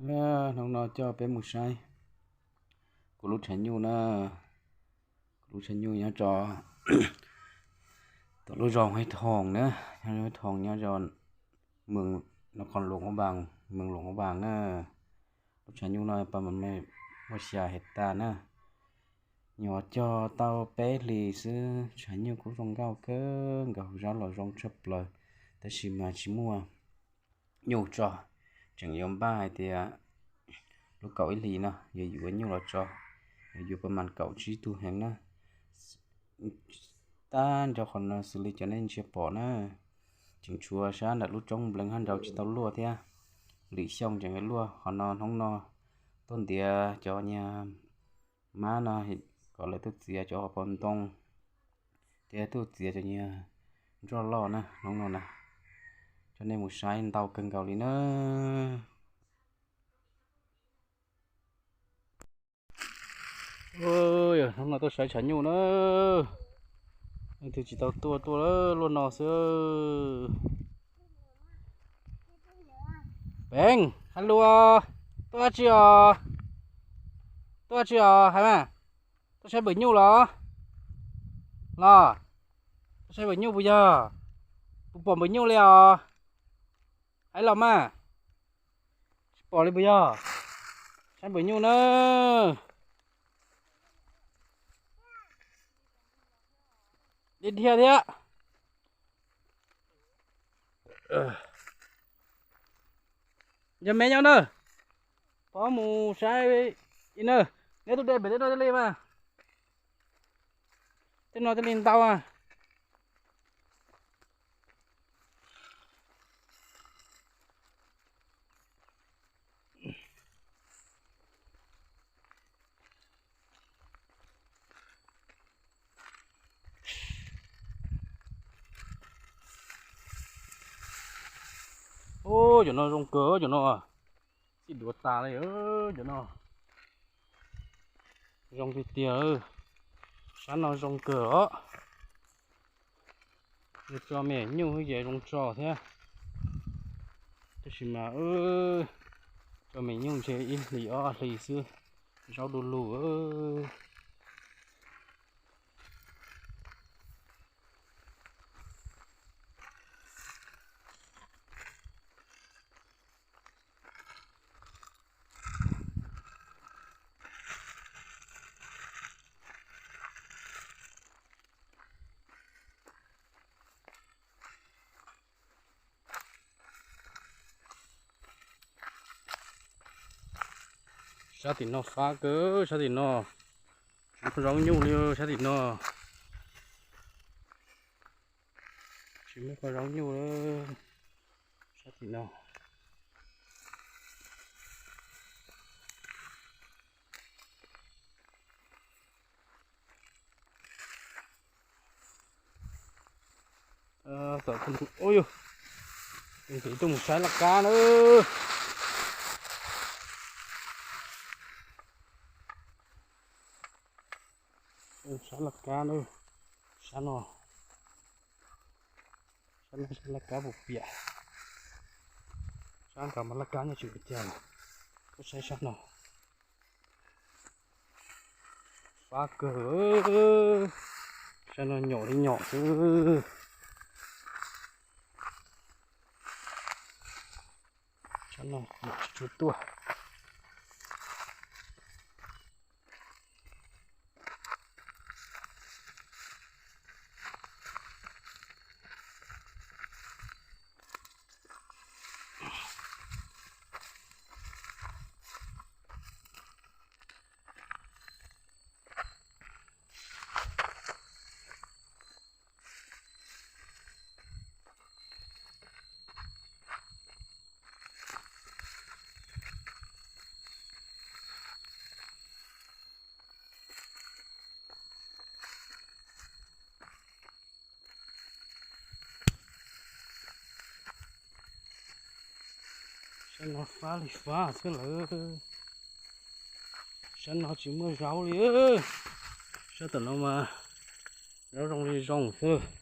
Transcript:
Hnub no coj peb mus saib kuv lub tshav nyuj na. Kuv lub tshav nyuj nyob rau tom lub zos Huaib Thoom na, nyob Huaib Thoom nyob rau Moos Luam Qhov Vaas, Moos Luam Qhov Vaas na. Lub tshav nyuj no pas mas muaj xya hais tas na. Nyuam qhuav cog tau peb hlis xwb, tshav nyuj kuj zoo nkauj kawg nkaus, zaub los zoo tshaj plaws, tab sis mas tsis muaj nyuj tso. Tseem yuav npaj hais tias lub kaum ib hlis no yuav yuav nyuj los tso, yuav yuav pas mas kaum tsib tug heev na. Tag nrho qhov no xws li cov nej ntsia pom na, tseem tshuav sab ntawm lub roob npleev hab nraud tsis tau luaj thiab. Lwm xyoo tseem yuav luaj. Qhov no hnub no tuaj ntiav cov niag mab no kom lawv tuaj txiav cov hauv paus ntoo thiab tuaj txiav cov niag nroj loj na. Hnub no na, coj nej mus saib ntau kawg nkaus li na. Hnub no tuaj saib tshav nyuj na, leej twg tsis tau tuaj tuaj luaj no xwb. Peev, hais lus, tuaj dab tsi os? Tuaj dab tsi os hais mas? Tuaj saib npawm nyuj los? Los, tuaj saib npawm nyuj puas yog? Puas pom npawm nyuj li os? Hais los mas. Tsis pom li puas yog? Saib npawm nyuj na. Dhia dhia thiab. Yog me nyob na, pov mus saib i na. Neb tus de pem tej no thiaj li mas, tej no thiaj li ntau a. Ub, cov no zoo kawg cov no, txij duav tas li cov no. Zoo tiag tiag, sab no zoo kawg os. Yog tso me nyuj ces zoo tso thiab, tab sis mas tso me nyuj ntshe ib hlis ob hlis xwb, zaub du lug. Sab tim no fab kawg, sab tim no tsis muaj zaub nyuj li, sab tim no tsis muaj zaub nyuj li, sab tim no. Ub yus, tuaj mus saib laj kab na. Saib laj kab na, sab no, sab no saib laj kab puas piam. Sab nkaus mas laj kab nyob tsis ua cas, tuaj saib sab no. Fab kawg, sab no nyom li nyom xwb. Sab no nyom tsis tshua tuaj. Sab no fab li fab xwb lawm. Sab no tsis muaj zaub li. Sab tom no mas zaub zoo li zoo xwb.